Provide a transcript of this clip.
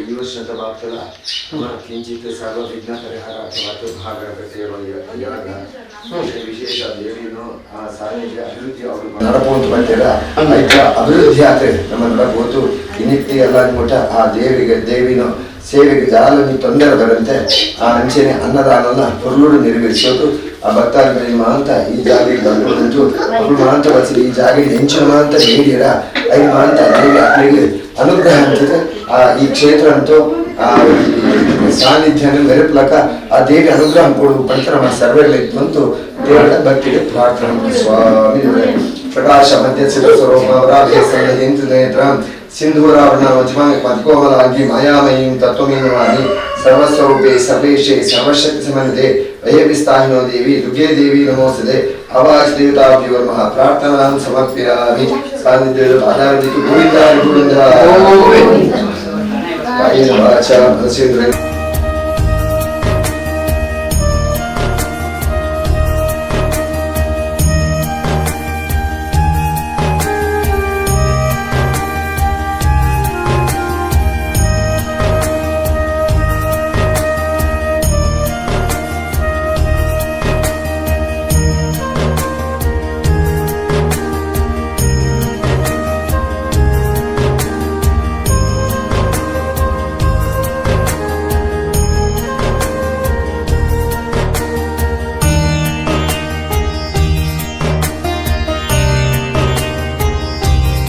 ಈ ವರ್ಷದ ಬಾಪ್ತಲ ಕಿಂಚಿತ್ ಸರ್ವ ವಿಘ್ನ ಪರಿಹಾರಾರ್ಥವಾದ ಮಹಾಗಣಪತಿ ಯಾಗ ವಿಶೇಷ ದೇವಿಯನ್ನು ಆ ಸಾನ್ನಿಧ್ಯ ಅಭಿವೃದ್ಧಿ ಅವರು ನಡಪೋಂತು ಬಂತೀರ ಐತ ಅಭಿವೃದ್ಧಿ ಆದ್ರೆ ನಮ್ಮ ನಡಪೋತು ಇನ್ನಿತ್ತಿ ಎಲ್ಲ ಮುಟ್ಟ ಆ ದೇವಿಗೆ ದೇವಿನ ಸೇವೆಗೆ ಜಾಲನಿ ತೊಂದರೆ ಬರಂತೆ ಆ ಅಂಚೆನೆ ಅನ್ನದಾನನ ಪೊರ್ಲುಡು ನೆರವೇರಿಸೋದು ಆ ಭಕ್ತಾದಿಗಳಿಗೆ ಮಾಂತ ಈ ಜಾಗೆಗೆ ಬಂದು ಅವ್ರು ಮಾಂತ ಬಚ್ಚಿದ ಈ ಜಾಗೆಗೆ ಹೆಂಚಿನ ಮಾಂತ ಬೇಡಿರ ಐದು ಮಾಂತ ದೇವಿ ಅಪ್ಪನಿಗೆ ಅನುಗ್ರಹ ಅಂತದೆ. ಆ ಈ ಕ್ಷೇತ್ರ ಅಂತೂ ಆ ಸಾನ್ನಿಧ್ಯನ ಮೆರುಪ್ಲಕ ಆ ದೇವಿ ಅನುಗ್ರಹ ಕೊಡು ಪಂಚರಮ ಸರ್ವೆಗಳ ಬಂತು ದೇವರ ಭಕ್ತಿಗೆ ಪ್ರಾರ್ಥನೆ. ಸ್ವಾಮಿ ಪ್ರಕಾಶ ಮಧ್ಯ ಸ್ವರೂಪ ನೇತ್ರ ಸಿಂಧೂರಾವರಣ ಮಜ್ಮಾಂಗ ಮಾಯಾಮಯೀಂ ತತ್ವಮೀನವಾಣಿ ಸರ್ವಸ್ವರೂಪೇ ಸರ್ವೇಶೇ ಸರ್ವಶಕ್ತಿ ಸಮನ್ವಿತೆ ವಯವಿಸ್ತಾಹಿನೋ ದೇವಿ ದುರ್ಗೆ ದೇವಿ ನಮೋಸ್ತುತೆ. ಅವಾಚ ದೇವತಾಭ್ಯೋ ನಮಃ. ಪ್ರಾರ್ಥನಾಂ ಸಮರ್ಪಯಾಮಿ. ಸಾನ್ನಿಧ್ಯದ ಪಾದಾರವಿಂದಕ್ಕೆ ಗೋವಿಂದ ಗೋವಿಂದ. ಕಾಯೇನ ವಾಚಾ ಮನಸೇಂದ್ರಿಯೈಃ.